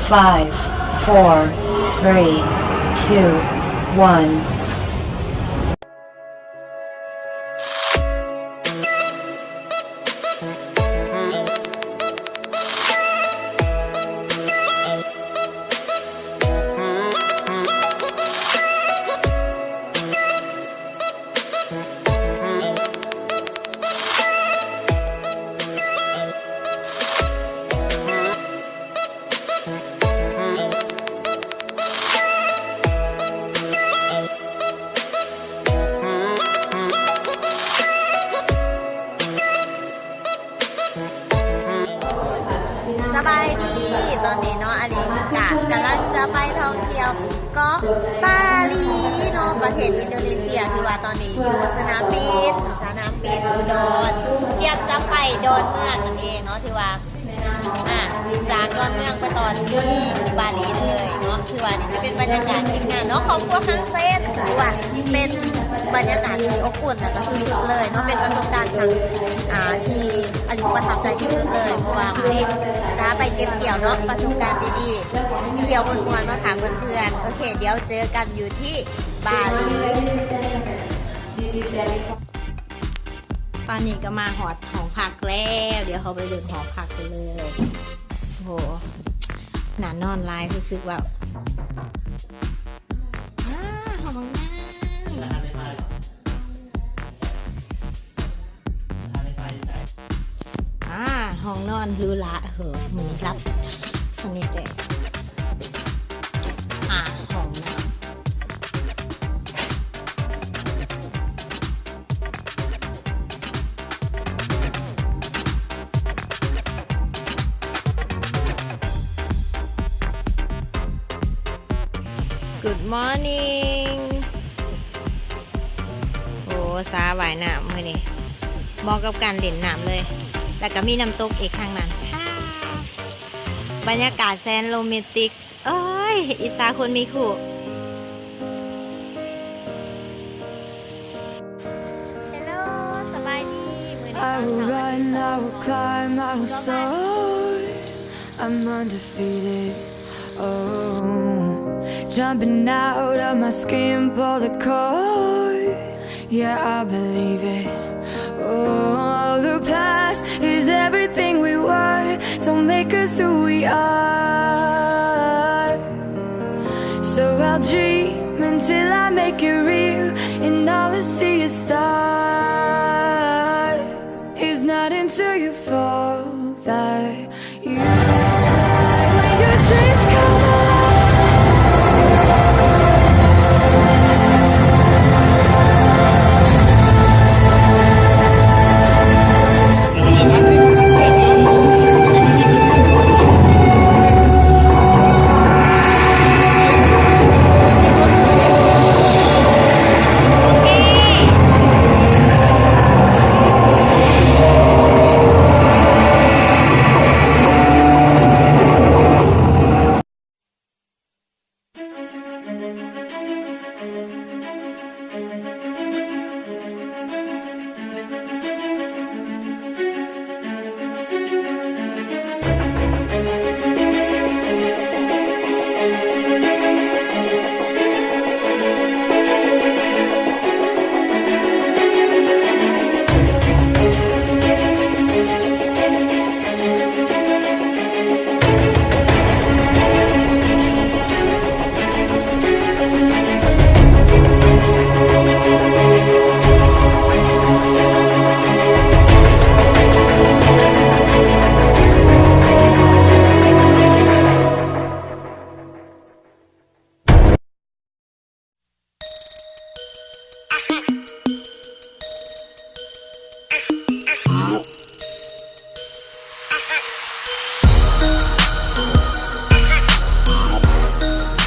Five, four, three, two, one. ສະບາຍດີ ຕອນນີ້ເນາະ ອາລິນກະກຳລັງຈະໄປທ່ອງທ່ຽວເກາະບາຫຼີເນາະ ປະເທດອິນໂດເນເຊຍ ທີ່ວ່າຕອນນີ້ຢູ່ສະໜາມບິນ ສະໜາມບິນອຸດອນ ຕຽມຈະໄປດອນເມືອງນັ້ນເອງເນາະ ທີ່ວ່າ ອ່າ ຈາກດອນເມືອງໄປຕໍ່ທີ່ບາຫຼີເລີຍເນາະ ຖືວ່ານີ້ຈະເປັນບັນຍາກາດທີມງານເນາະ ຄອບຄົວຄັງເຊນ ຖືວ່າເປັນບັນຍາກາດທີ່ອົບອຸ່ນ ແລ້ວກໍສຸດໆເລີຍເນາະ ເປັນປະສົບການຄັ້ງ ອ່າ ທີ່ອາລິນປະທັບໃຈທີ່ສຸດເລີຍ ເພາະວ່າມື້ນີ້ຈະໄປເກັບກ່ຽວເນາະ ປະສົບການດີໆ ທ່ຽວມ່ວນໆ ມາຝາກເພື່ອນໆ ໂອເຄ ດຽວເຈີກັນຢູ່ທີ່ບາຫຼີ. ຕອນນີ້ກໍມາຮອດຫ້ອງພັກແລ້ວ ດຽວເຮົາໄປເບິ່ງຫໍພັກກັນເລີຍ. ໂອ້ໂຫ ໜ້ານອນຫຼາຍ ຮູ້ສຶກວ່າ ອ້າ ຫ້ອງນ້ຳ ອ່າ ຫ້ອງນອນຫຼູຫຼາ ເຮີ ມື້ນີ້ຫຼັບສະໜິດເລີຍ. ອ່າ ຫ້ອງນ້ຳ. Good morning. ໂອ້ ສະຫວ່າຍນ້ຳມື້ນີ້ ເໝາະກັບການຫຼິ້ນນ້ຳເລີຍ ແລ້ວກໍມີນ້ຳຕົກອີກຂ້າງນັ້ນ. ບັນຍາກາດແສນໂຣແມນຕິກ. ໂອ້ຍ ອິດສາຄົນມີຄູ່. Hello ສະບາຍດີ ມື້ນີ້ຕອນເຊົ້າ I will run, I will climb, I will soar. I'm undefeated. Oh, jumping out of my skin, pull the cord. Yeah, I believe it. Oh, the past is everything we were. Don't make us who we are. So I'll dream until I make it real, and all I see is stars. It's not until you fall that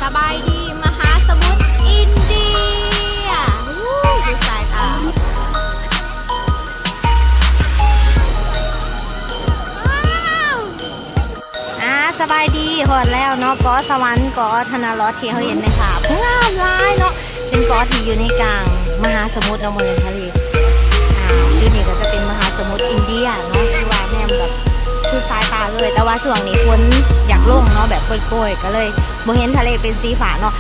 ສະບາຍດີ ມະຫາສະໝຸດອິນເດຍ ອູ້ ຢູ່ສາຍຕາ. ອ້າວ ອ່າ ສະບາຍດີ ຮອດແລ້ວເນາະ ເກາະສະຫວັນ ເກາະທະນາລອດ ທີ່ເຮົາເຫັນໃນພາບ ງາມຫຼາຍເນາະ ເປັນເກາະທີ່ຢູ່ໃນກາງມະຫາສະໝຸດເນາະ ບໍ່ແມ່ນທະເລ. ອ່າ ຈຸດນີ້ກໍຈະເປັນມະຫາສະໝຸດອິນເດຍເນາະ ຄືວ່າແນມແບບ ສຸດສາຍຕາເລີຍ. ແຕ່ວ່າຊ່ວງນີ້ຝົນຢາກລົງເນາະ ແບບໂປຍໆ ກໍເລີຍບໍ່ເຫັນທະເລເປັນສີຟ້າເນາະ.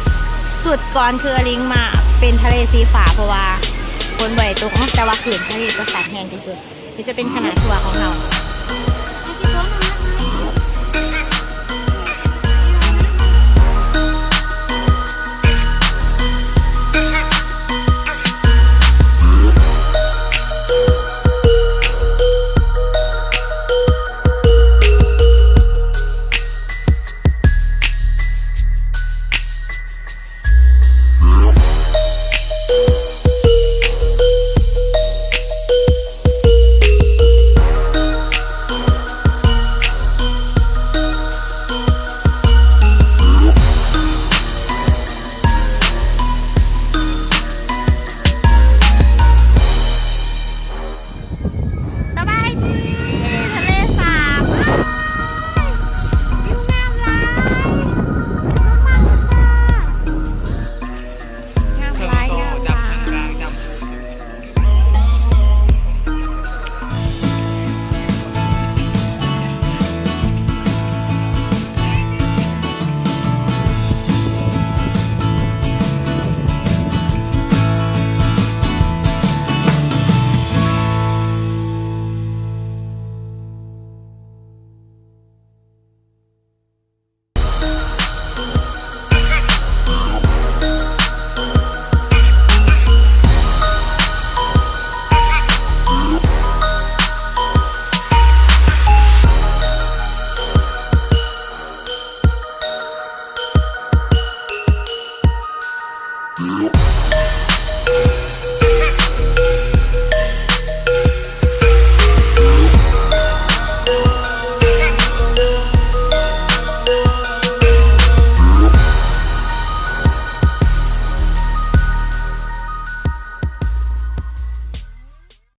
ຊຸດກ່ອນຄືອາລິງມາເປັນທະເລສີຟ້າ ເພາະວ່າຝົນບໍ່ໄດ້ຕົກເນາະ ແຕ່ວ່າຄື້ນທະເລກໍຊັດແຮງທີ່ສຸດ. ນີ້ຈະເປັນຄະນະທົວຂອງເຮົາ